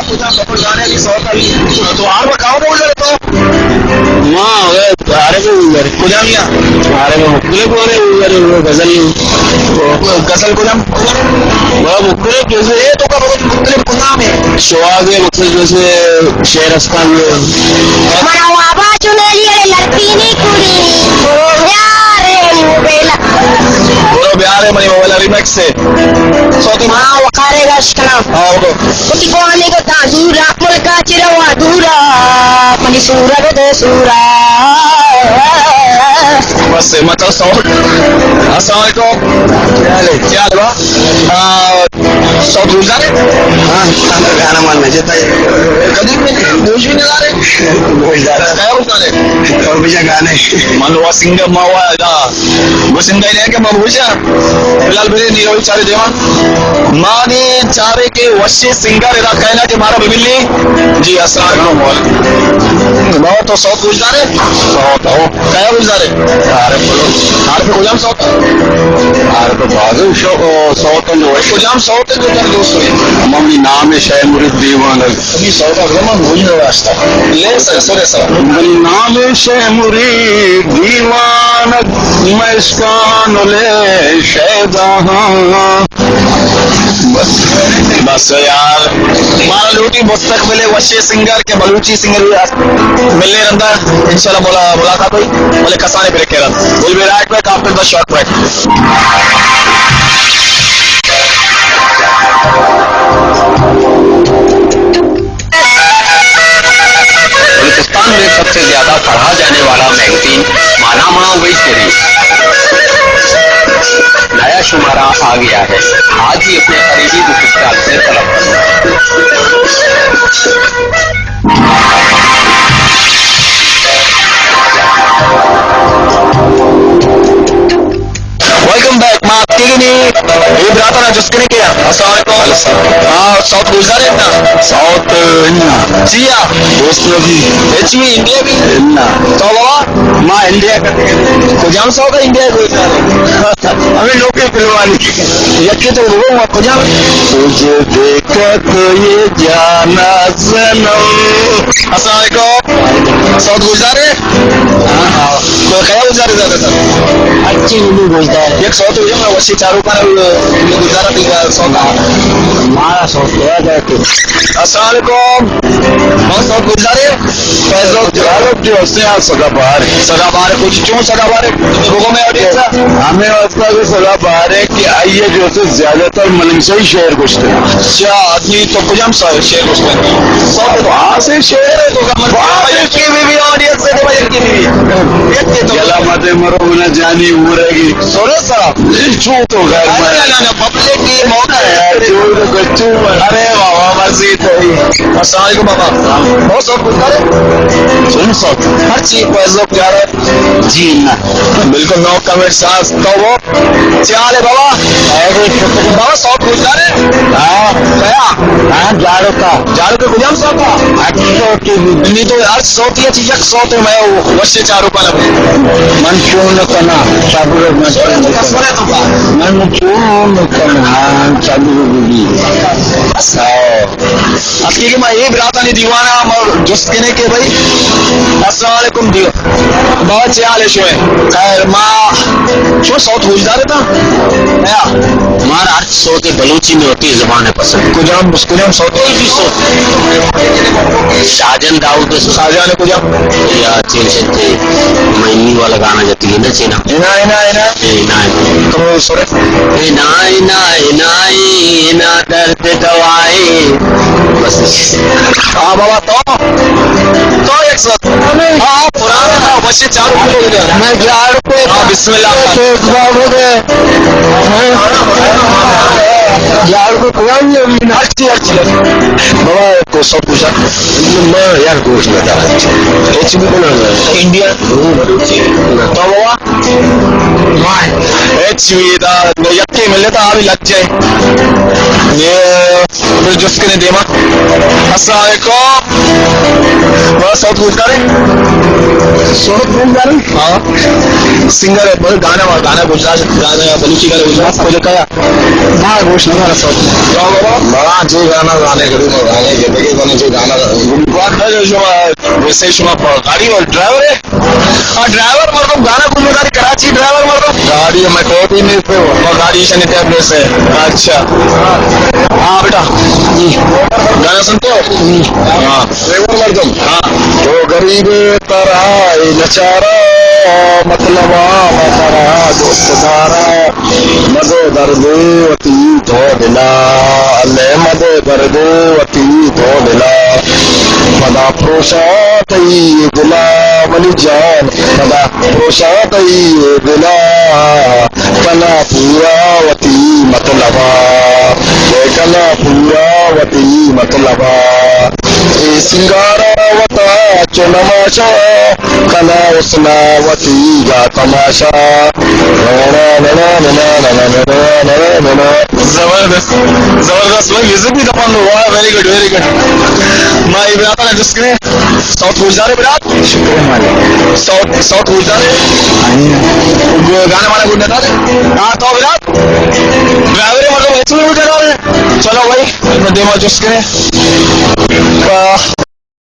کجا سفر جانے کی سوتا بھی؟ تو آر بکاؤ بول رہے تو؟ ما اگہ آرے بہ گزارے۔ کجام یا؟ آرے بہ مختلف گانے بہ گزارے، غزل۔ غزل کجام؟ بڑا مختلف، جیسے یہ تو کا بہت مختلف کجام ہے؟ شواز ہے، مختلف جیسے شعر استان ہے۔ منا وابا چمیلی اڑے لڑپینی کڑی، برو بیارے نو بیلا۔ برو بیارے منی موبائل ریمیکس ہے۔ سوتی ما وقارے گشکنا۔ ہاں، برو۔ کتی گوانی گو دادورا، ملکا چی روا دورا، منی سورا گو دے سورا۔ بس، مطلب ساؤتھ۔ السلام علیکم۔ کیا حال ہے؟ کیا حال ہے با؟ آ، ساؤتھ گوشدارے؟ ہاں، گانا مان میں جتا ہے۔ کدی بھی نہیں، گوش بھی نہیں دارے؟ گوشدار۔ کیا گوشدارے؟ اور بھی گانے۔ من وا سنگر، ما وا دا۔ وہ سنگر نہیں کہ ما بوشا۔ فی الحال میرے نیروی چارے دیوان۔ ما نے چارے کہ وشی سنگر ادا کہنا کہ مارا بملی۔ جی، السلام علیکم۔ بابا تو ساؤتھ گوشدارے؟ ساؤتھ ہو۔ کیا گوشدارے؟ عارف بولو۔ عارف کجام ساؤتھ؟ عارف بازو شو، ساؤتھ جو ہے۔ کجام ساؤتھ ہے جو تر دوست ہوئی؟ ممی نام ہے شے مرید دیوانگ۔ ابھی ساؤتھ اگر من بھول نہ راستا۔ لے سر، سورے سر۔ ممی نام ہے شے مرید دیوانگ، مشکان لے شیدا ہاں۔ بس، بس یار، مارا لوٹی مستقبل وشے سنگر کہ بلوچی سنگر بھی ملے رندا، انشاءاللہ ملا-، ملاقات ہوئی، بلے کسانے بریک کے رند۔ We'll be right back after the short break. Balochistan میں سب سے زیادہ پڑھا جانے والا میگزین مانا ماں وہی سیریز نیا شمارہ آ گیا ہے۔ آج ہی اپنے قریبی بک اسٹال سے طلب کرنا۔ Welcome back. ما اتکگیں نی، اے براتاں جست کنیں کہ السلام علیکم۔ ہاں، ساؤتھ گوشدار انت نا؟ ساؤتھ انت نا۔ چیا؟ دوست نبی۔ ایچ وی انڈیا بھی؟ انت نا۔ تو بابا؟ ما انڈیا کا۔ کجام ساؤتھ انڈیا گوشدار؟ ہمیں لوکل فلم والی۔ یکی تو بگو، ما کجام؟ تجھے دیکھا تو یہ جانا صنم۔ السلام علیکم۔ ساؤتھ گوشدار ہے؟ ہاں۔ تو کیا گوشدار ہے زیادہ تر؟ اچھی اردو گوشدار ہے۔ یک ساؤتھ ہو جائے، وشی چاروں کا گوشدار ہے، ساؤتھ۔ ہمارا ساؤتھ ہے۔ السلام علیکم۔ بہت ساؤتھ گوشدار ہے؟ فیض جواب جو ہستے ہیں، سدا بہار۔ سدا بہار ہے، کچھ چون سدا بہار ہے؟ تو لوگوں میں آڈینس ہے؟ ہمیں واسطہ بھی سدا بہار ہے کہ آئیے جو ہے زیادہ تر ملنگ سے ہی شعر گوشتے ہیں۔ اچھا، آدمی تو کجام سا شعر گوشتے ہیں؟ سب وہاں سے شعر ہے تو کم وہاں سے کی بھی، بھی آڈینس ہے تو بھائی کی بھی۔ یہ تو یلا متے مرو نہ جانی عمر ہے کی۔ سورے سا۔ چون تو غیر نہ، نہ، نہ، پبلک کی موقع ہے۔ چون تو کچو۔ ارے واہ، واہ، مرضی تو ہی۔ السلام علیکم بابا۔ بہت سب کچھ کرے۔ سن سب۔ ہر چیز کو عزت پیارے۔ جی نہ۔ بالکل نو کمنٹ ساز تو وہ۔ چے حال ہے بابا؟ بابا ساؤتھ گوشدار ہے؟ ہاں۔ کیا؟ ہاں، جاڑو کا۔ جاڑو کے کجام ساؤتھ کا؟ اچھا، تو نہیں تو ہر ساؤتھ یا چیز یک ساؤتھ میں وہ وشے چاروں کا لگے۔ من چون نہ کنا، صبر من سونے چون تو نہ کس کنا۔ بولے تو کا؟ من چون نہ کنا، صبر بھی۔ بس۔ ہاں۔ اتکگیں ما اے براتانی دیوانا ما جست کنیں کہ بھائی، السلام علیکم دیو۔ بابا چے حال ہے شوئے؟ خیر، ما شو ساؤتھ گوشدار تا؟ یا۔ مارا ہر ساؤتھ بلوچی میں ہوتی ہے زبان ہے پسند۔ کجام، کجام ساؤتھ؟ کوئی بھی ساؤتھ۔ شاہجان داؤد۔ شاہجان کجام؟ یا چین شتے۔ مینی والا گانا جتی ہے نا چینا۔ اینا، اینا، اینا۔ اے نائن۔ تم سورے؟ اے نائن، نائن، نائن، نائن، درد دوائے۔ بس۔ ہاں بابا، تو؟ تو ایک سو۔ ہاں، پرانا تھا، بس یہ چار کلو ہو گیا۔ میں جاڑ پہ ہاں، بسم اللہ۔ تو بابو دے۔ جاڑ کو پرانی ہے۔ ہر چیز، ہر چیز۔ بابا، تو سب کچھ ہے۔ میں یار گوشت نہ دارا۔ ایچ بی بنا۔ انڈیا۔ تو بابا؟ ایچ وی دا یکے ملے تا آوی لگ جائے۔ یہ پھر جس کے نے دیما۔ السلام علیکم۔ بس ساؤتھ گوشدارے؟ ساؤتھ گوشدارے؟ ہاں۔ سنگر ہے، بول گانا وا، گانا گوشدار، گانا بلوچی گانا گوشدار۔ بس کجا کیا؟ ما گوش نہ دارا سوت۔ بڑا جی گانا گانے گڑی میں گانے کے بگے گانے جی گانا گڑی بات ہے جو شما ویسے شما گاڑی والا ڈرائیور ہے؟ ہاں، ڈرائیور مردم گانا گوش داری کراچی ڈرائیور مردم۔ گاڑی میں ٹوپی نہیں پہ وہ۔ اور گاڑی سے نہیں ٹیبلیٹ سے۔ اچھا۔ ہاں بیٹا۔ گانا سنتے ہو؟ ہاں۔ ڈرائیور مردم۔ ہاں۔ تو غریب ترا لچارا، مطلب آ ترا دوست دارا۔ مزو درد وتی تو دلا، لے مزو درد وتی تو دلا۔ پدا پروشا تئی دلا منی جان، پدا پروشا تئی دلا۔ کنا پورا وتی مطلبا، لے کنا پورا وتی مطلبا۔ اے سنگارا وتا چو نماشا، کنا حسنا وتی گا تماشا۔ زبردست، زبردست بھائی، وزٹ بھی دپان لو، واہ، ویری گڈ، ویری گڈ۔ ما اے برات ءَ جست کریں، ساؤتھ گوشدار برات؟ شکر مالک۔ ساؤتھ، ساؤتھ گوشدار؟ گانا مانا گڈ نہ دار؟ ہاں، تو برات؟ ڈرائیور مردم ایسے بھی گڈ نہ دار؟ چلو بھائی، میں دیما جست کریں۔ آہ،